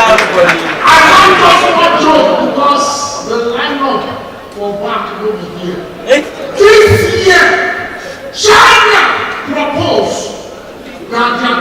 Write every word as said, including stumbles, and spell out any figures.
I wan just wan joke because the lineup for back no be here. This year, China propose that their